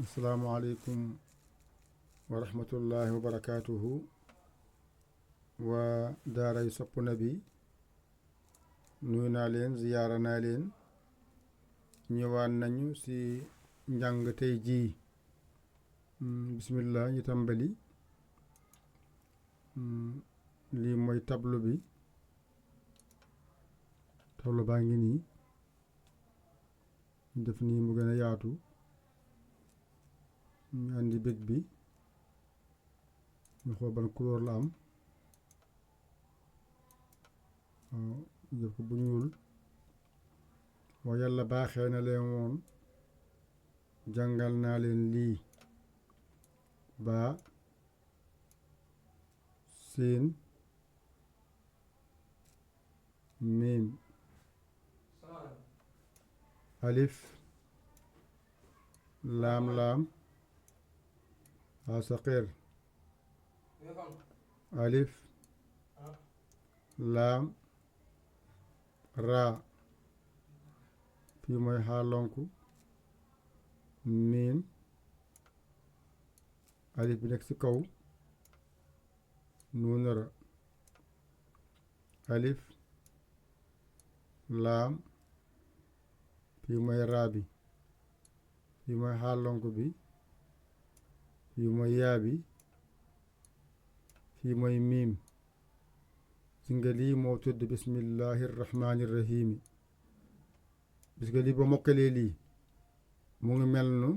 asalaamaaleykum wa rahmatullahi wa barakaatuhu waa daaray Sopp Nabi nuyu naa leen ziyaara naa leen ñëwaan nañu ci njàng tey jii bismillah ñu tàmbali lii mooy tableau bi tableau baa ngi nii ñu def nii mu gën a yaatu ñu andi bég bi ñu xool ban couleur la am waaw def ko bu ñuul waaye yàlla baaxee na leen woon jàngal naa leen lii baa siin miim alif laam asaqir alif laam raa fii mooy xaalonku miim alif bi nekk ci kaw nuunara alif laam fii mooy raa bi fii mooy xaalonku bi fii mooy yaa bi fii mooy miim si nga lii moo tudd bismillahi rahmaani rahimi bis nga lii ba mokkalee lii mu ngi mel nu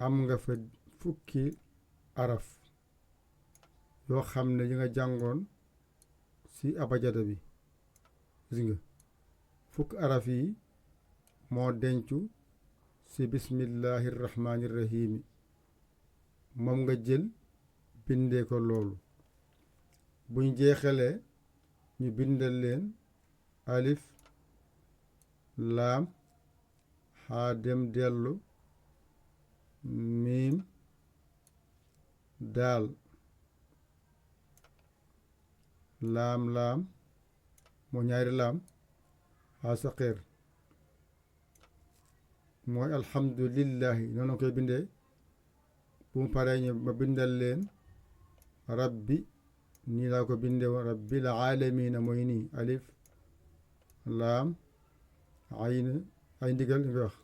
am nga fa fukki araf yoo xam ne yi nga jàngoon ci abajada bi gis nga fukki araf yi moo dencu ci bismillahi rahmaani rahimi moom nga jël bindee ko loolu buñ jeexalee ñu bindal leen alif laam xaa dem dellu miim daal laam moo ñaari laam xaa saqeer mooy alhamdulillahi noonu la koy bindee bu mu paree ñu ma bindal leen rabbi nii laa ko bindee woon rabbil aalamiina mooy nii alif laam ayn ay ndigal nga wax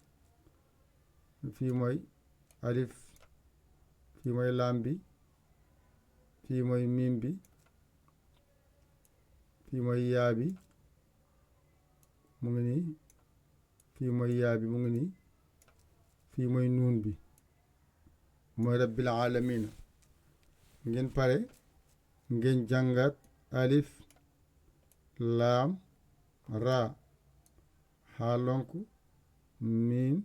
fii mooy alif fii mooy laam bi fii mooy miim bi fii mooy yaa bi mu ngi nii fii mooy yaa bi mu ngi nii fii mooy nuun bi mooy rabbil aalamiina ngeen pare ngeen jàngat alif laam raa xaalonk miim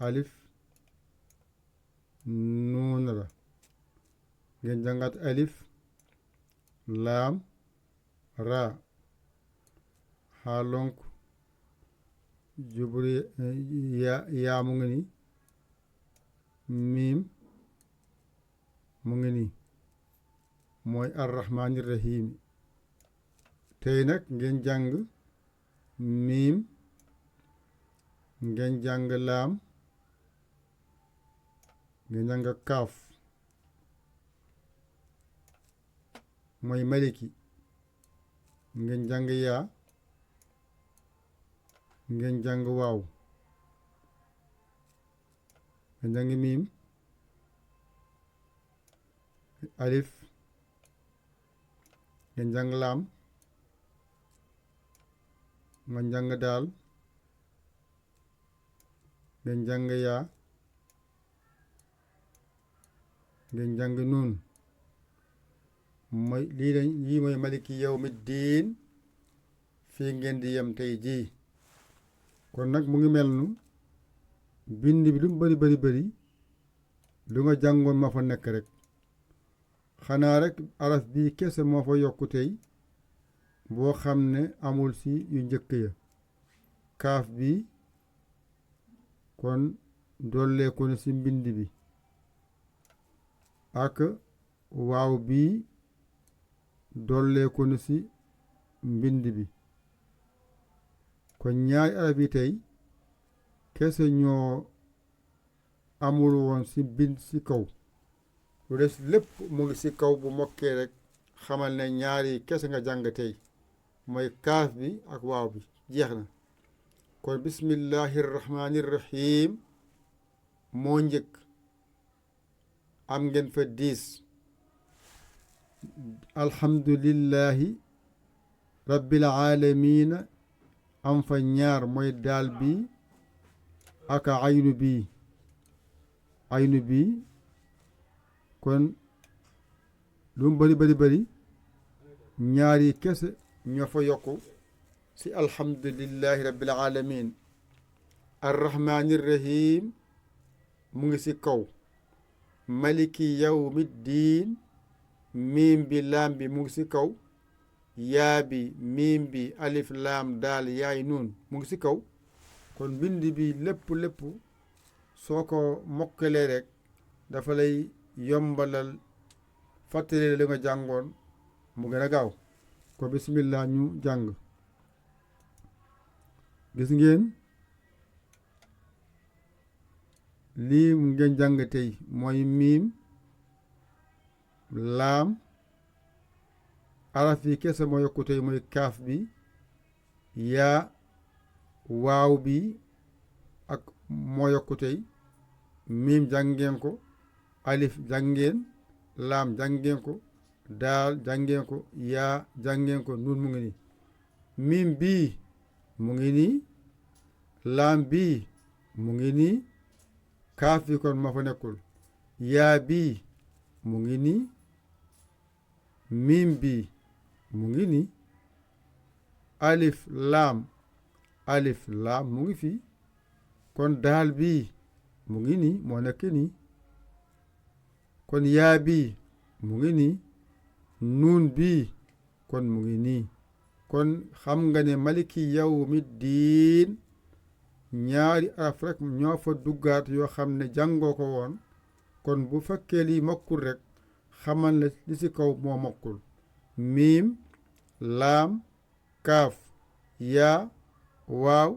alif nuun ra ngeen jàngat alif laam raa xaalonk juburi yaa mu ngi ni miim mu ngi ni mooy arrahmaani rahim tey nag ngeen jàng miim ngeen jàng laam ngeen jàng kaaf mooy maliki ngeen jàng yaa ngeen jàng waaw ngeen jàng miim alif ngeen jàng laam nga jàng daal ngeen jàng yaa ngeen jàng nuun mooy lii mooy maliki yawmi diin fii ngeen di yem tey jii kon nag mu ngi mel nu bind bi lu mu bari lu nga jàngoon ma fa nekk rek xanaa rek araf bii kese moo fa yokku tey boo xam ne amul ci yu njëkk ya kaaf bi kon dolleeku na ci mbind bi ak waaw bii dolleeku na ci mbind bi kon ñaari araf yi tey kese ñoo amul woon si bind si kaw lu des lépp mu ngi si kaw bu mokkee rek xamal ne ñaari kese nga jàng tey mooy kaaf bi ak waaw bi jeex na kon bismillahi rahmaani rahim moo njëkk am ngeen fa 10 alhamdulillahi rabbil aalamiina am fa ñaar mooy daal bi ak aynu bi kon lu mu bari ñaari kese ñoo fa yokku si alhamdulillahi rabbil aalamiin arrahmaani rahim mu ngi si kaw maliki yawmi diin miim bi laam bi mu ngi si kaw yaa bi miim bi alif laam daal yaay nuun mu ngi si kaw kon bind bi lépp soo ko mokkalee rek dafa lay yombalal fàttali li nga jàngoon mu gën a gaaw ko bismillah ñu jàng gis ngeen lii mu ngeen jàng tey mooy miim laam araf yi kese moo yokku tey mooy kaaf bi yaa waaw bi ak moo yokku tey miim jàngeen ko alif jàngeen laam jàngeen ko daal jàngeen ko yaa jàngeen ko nun mu ngi nii miim bii mu ngi nii laam bii mu ngi nii kaaf bi kon ma fa nekkul yaa bii mu ngi nii miim bii mu ngi nii alif laam mu ngi fii kon daal bii mu ngi nii moo nekk nii kon yaa bii mu ngi nii nuun bii kon mu ngi nii kon xam nga ne maliki yawmi diin ñaari araf rek ñoo fa duggaat yoo xam ne jàngoo ko woon kon bu fekkee lii mokkul rek xamal ne li ci kaw moo mokkul miim laam kaaf yaa waaw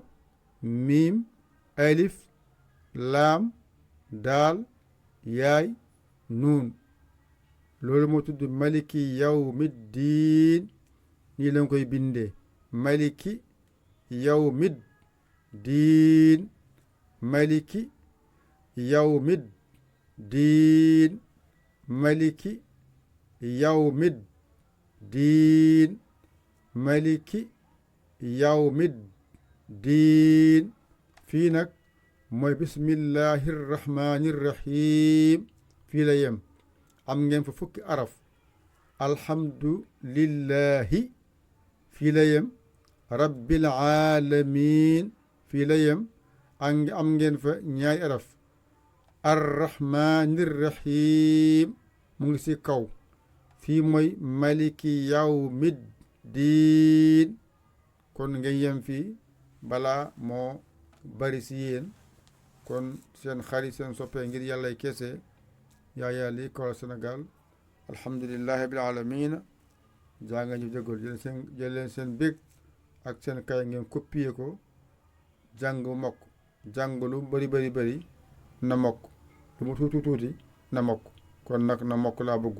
miim alif laam daal yaay nuun loolu moo tudd maliki yawmi diin nii lañ koy bindee maliki yawmi diin maliki yawmi diin maliki yawmi diin maliki yawmi diin fii nag mooy bismillahi rahmaani rahim fii la yem am ngeen fa fukki araf alhamdulillahi fii la yem rabbil aalamiin fii la yem am ngeen fa ñaari araf arrahmaani rahim mu ngi si kaw fii mooy maliki yawmi diin kon ngeen yem fii balaa moo bari si yéen kon seen xarit seen soppee ngir yàllay kese Yaya Ly Kaolack Sénégal alhamdulillahi rabbil aalamiin jaa nga ñu jégal jël leen seen bég ak seen kay ngeen copier ko jàng mokk jàng lu bari na mokk lu mu tuuti na mokk kon nag na mokk laa bëgg